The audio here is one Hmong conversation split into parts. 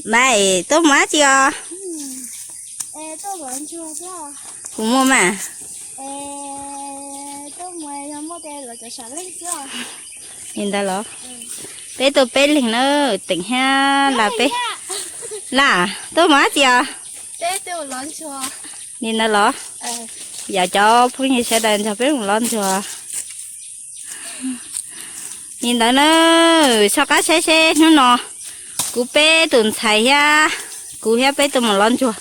Npais, tuaj mus dab tsi os? Kuv muaj mas. Li ntawd los? Peb tuaj peb leeg na, teem thiab Lam peb. Lam, tuaj mus dab tsi os? Li ntawd los? Yog cov phooj ywg sawv daws nrog peb mus lov ntsuag. Li ntawd na, soj qab saib seb hnub no kuv peb tus ntxhais thiab kuv thiab peb tuaj mus lov ntsuag.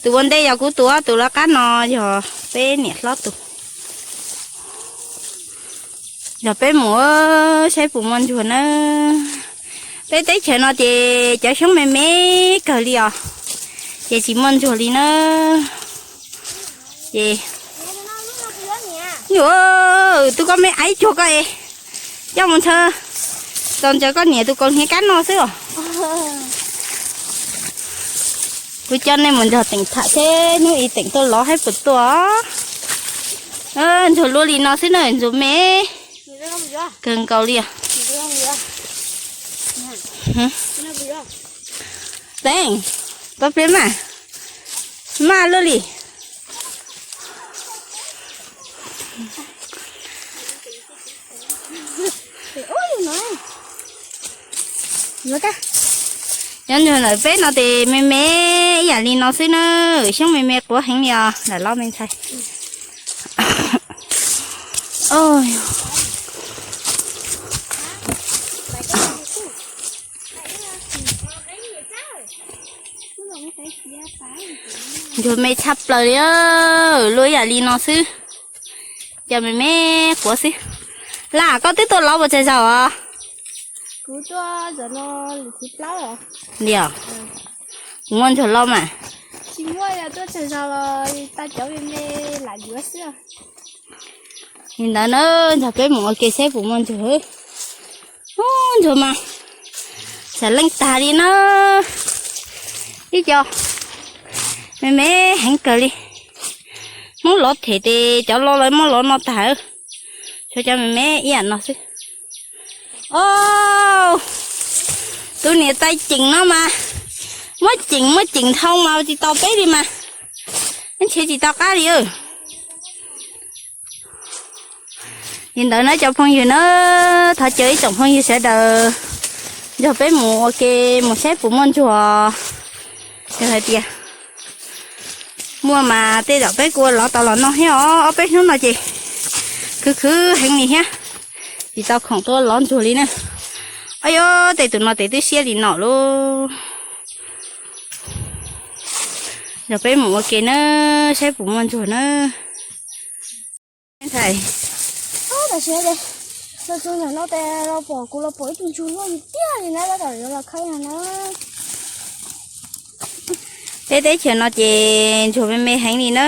Tus ua ntej yog kuv tus, tus lawv qab no yog peb niam hlob tus. Yog peb mus saib puas muaj ntsuag na. Peb teb chaws no ces cov xyoob me me kawg li os, ces tsis muaj ntsuag li na. Ces, tus koj me aiv cuag koj es coj mus ntshaw, txaus ntshai koj niam tus kaus hniav kab no xwb os. Kuv coj nej mus nrog teem tham seb hnub ib teem tuaj lov thiab puas tuaj. Ntsuag luaj li no xwb na, ntsuag me kawg nkaus li os. Teem, pab pliag mas, maj luaj li. Cov ntsuag ntawm peb no ces me me ib yam li no xwb na, xyoob me me quav heev li os ntawm lawv me ntxhais. Ntsuag me tshaj plaws li, luaj ib yam li no xwb. Cov me me quav xwb. Lam, koj twb tuaj lov puas tsawg zaus os? Li os, kuv muaj ntsuag loj mas. Li ntawd na, nrog peb mus ua ke saib puas muaj ntsuag. Ub, ntsuag mas, txham leej tag li na. Ib co me me heev kawg li. Hmoob lov them ces cov loj lawv muab lov no tag. Tshuav cov me me ib yam no xwb. Au, tus niam tais ceem no mas, muab ceem muab ceem dhau mas tsis tau peb li mas, nrhiav tsis tau qab li. Li ntawd na cov phooj ywg na, thov caw ib tsoom phooj ywg sawv daws nrog peb mus ua ke mus saib puas muaj ntsuag. Yog hais tias muaj mas tej zaum peb kuj ua lov tau los noj thiab os. Ob peb hnub no ces khwv khwv heev li thiab, tsis tau khoom tuaj lov ntsuag li na. Au yog, tej tus no tes twb siab li no lauj. Yog peb mus ua ke na, saib puas muaj ntsuag na. Ntxhais, tus ntawm no tes los pom kuv los pom ib tug ntsuag loj tiag li na, tab tom yuav los khawb no na. Peb teb chaws no ces ntsuag me me heev li na.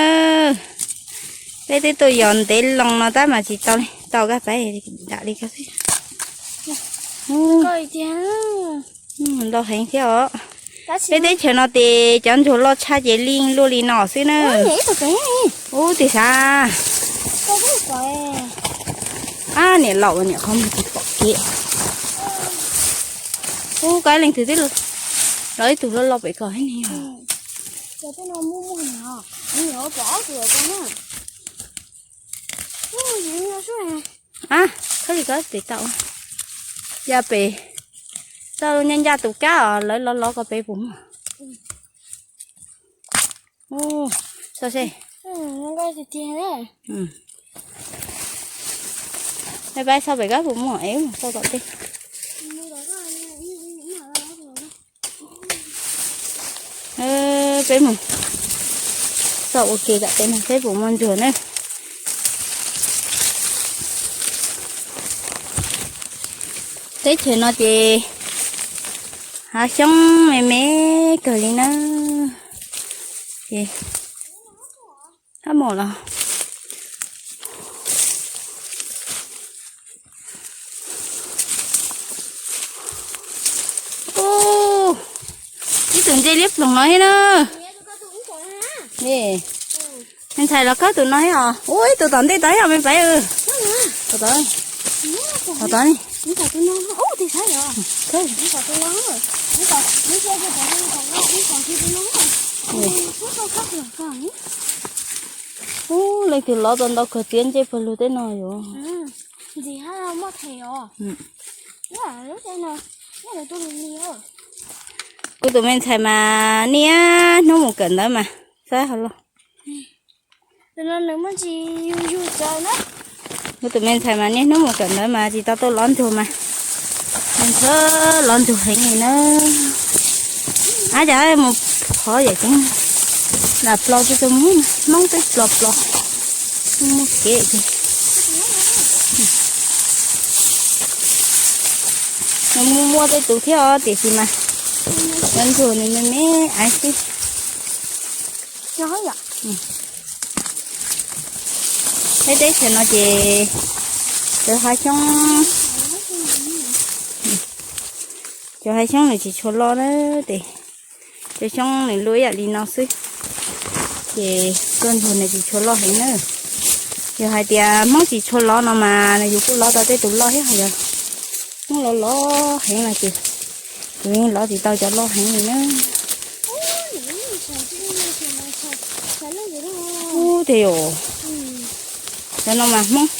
Peb twb tuaj yos ntev loo no tab mas tsis tau li, tau kab pab dam li ko xwb. Loj heev thiab os. Peb teb chaws no ces cov ntsuag loj tshaj ces li luaj li no xwb na. Ub, tim sav. Ab, niam laus niam qhov muag tsis pom kev. Ub, koj leej twg twb los ib tug loj loj pem ko thiab ne. Ab, khawb li ko tes tau. Ya pem, tau ncaj ncaj tus kab os, lawv lov lov ko pem puas muaj. Ub, so se. Peb pab so pem ko puas muaj es so tom tej. Peb mus so ua ke tom tej no seb puas muaj ntsuag na. Teb chaws no ces hav xyoob me me kawg li na. Ces hab mom los. Ub, ib tug ntse liab ploog no thiab na. Me ntxhais los khawb tus no thiab os. Ub, ib tug tom ntej tod thiab me pais. Tom tod, tom tod ne. Ub, leej twg lov tau ntau kawg txiav ntsej pawg lug tej no yuav. Kuv tus me ntxhais mas niaj hnub mus kawm ntawv mas, saib hauv los. Kuv tus me ntxhais mas niaj hnub mus kawm ntawv mas tsis tau tuaj lov ntsuag mas, ntsuag lov ntsuag heev li na. Ab, cas mus phov yam ceeb, lam plos tsis tau mus, Hmoob twb plos plos, muaj kev ces muaj tej tus thiab os, tiam sis mas lov ntsuag nws me me aiv xwb. Peb teb chaws no ces cov hav xyoob, cov hav xyoob nws tsis tshua loj na, ces cov xyoob nws luaj ib yam li no xwb, ces tuaj ntsuag nws tsis tshua loj heev na. Yog hais tias Hmoob tsis tshua lov no mas nws yus kuj lov tau tej tus loj thiab, ho yog Hmoob lov lov heev no ces kuv yeej lov tsis tau cov loj heev li na. Ub, tiag yom, cov no mas Hmoob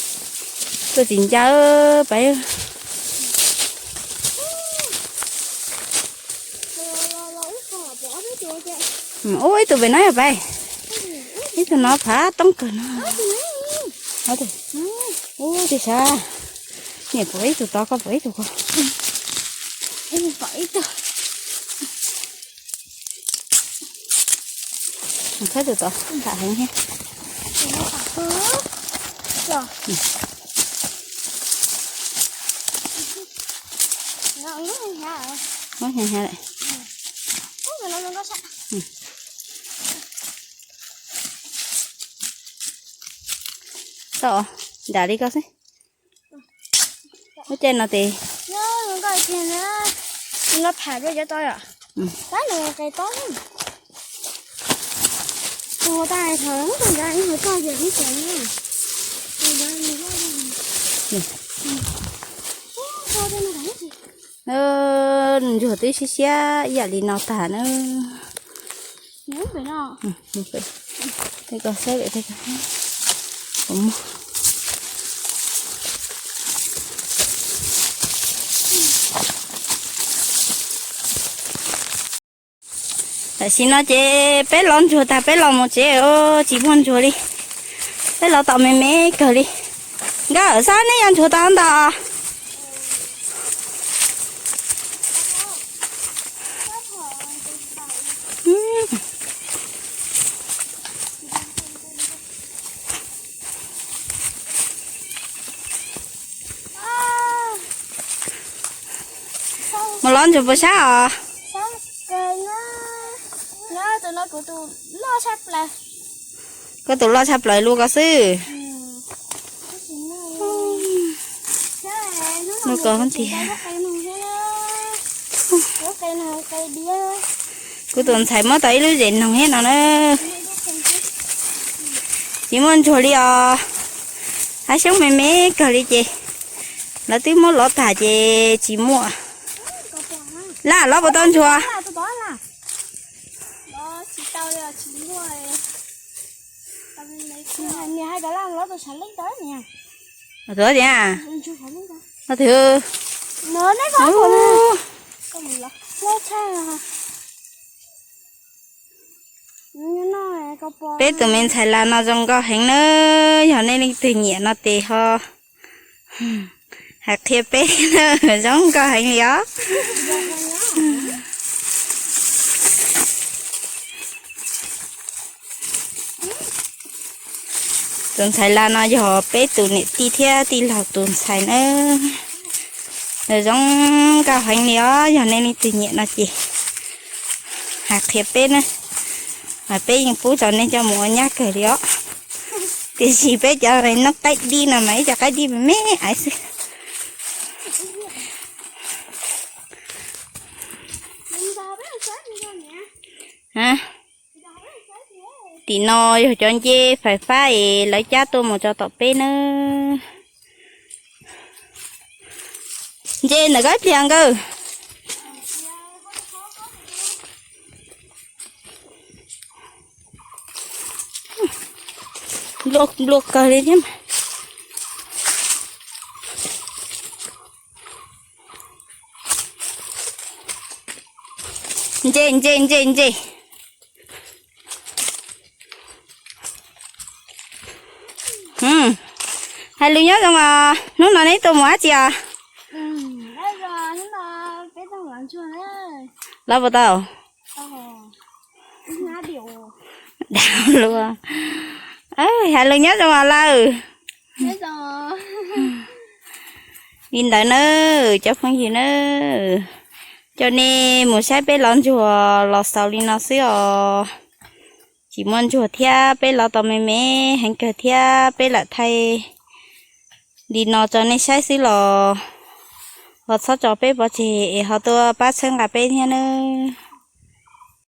tuaj tsis ncaj pais. Ub, ib tug pem no yog pais, ib tug no phav toob kawg no. Ub, tiag sav, niam pom ib tug tod, koj pom ib tug ko. Khawb tus tod tham heev thiab. Muab hnyav hnyav lawm. Tau, dam li koj xwb. Lub caij no ces ntsuag twb siab siab ib yam li no tag na. Tej ko saib, tej ko muag. Tam sim no ces peb lov ntsuag tag peb los mus tsev, tsis muaj ntsuag li. Peb lov tau me me kawg li. Nkawd xav neb yuav ntsuag tau ntau. Mus lov ntsuag puas sab os? Koj tus loj tshaj plaws lub ko xwb. Lub ko tiag. Kuv tus ntxhais muab tau ib lub zes noog thiab no na. Tsis muaj ntsuag li os. Hav xyoob me me kawg li ces lawv twb muab lov tag ces tsis muaj. Laj lov puas tau ntsuag? Tuav tias, no twg? Peb tus me ntxhais las no zoo nkauj heev na, yog nej leej twg nyiam no ces ho hais qhia peb na, zoo nkauj heev li os. Tus ntxhais las no yog peb tus niam tij thiab tij laug tus ntxhais na. Nws zoo nkauj heev li os, yog nej leej twg nyiam no ces hais qhia peb na, mas peb yeej pub rau nej coj mus ua nyab kawg li os. Tiam sis peb cov noob qaib dib no mas ib co qaib dib me me aiv xwb. Tim no yog cov ncej fais fab es lawv cab tuaj mus tso tom peb na. Ntses ntawm koj ib pliag nkawd. Nplua kawg li thiab. Ntse ntse ntse ntse. Hais lus nyob zoo os, hnub no neb tuaj mus dab tsi os? Lov puas tau? Dab luaj. Hais lus nyob zoo os lawm. Li ntawd na, cov phooj ywg na, coj nej mus saib peb lov ntsuag los xaus li no xwb os. Tsis muaj ntsuag thiab, peb lov tau me me heev kawg thiab, peb lam thaij li no rau nej saib xwb los, los txhob tso peb pov tseg es ho tuaj pab txhawb nqa peb thiab nawb.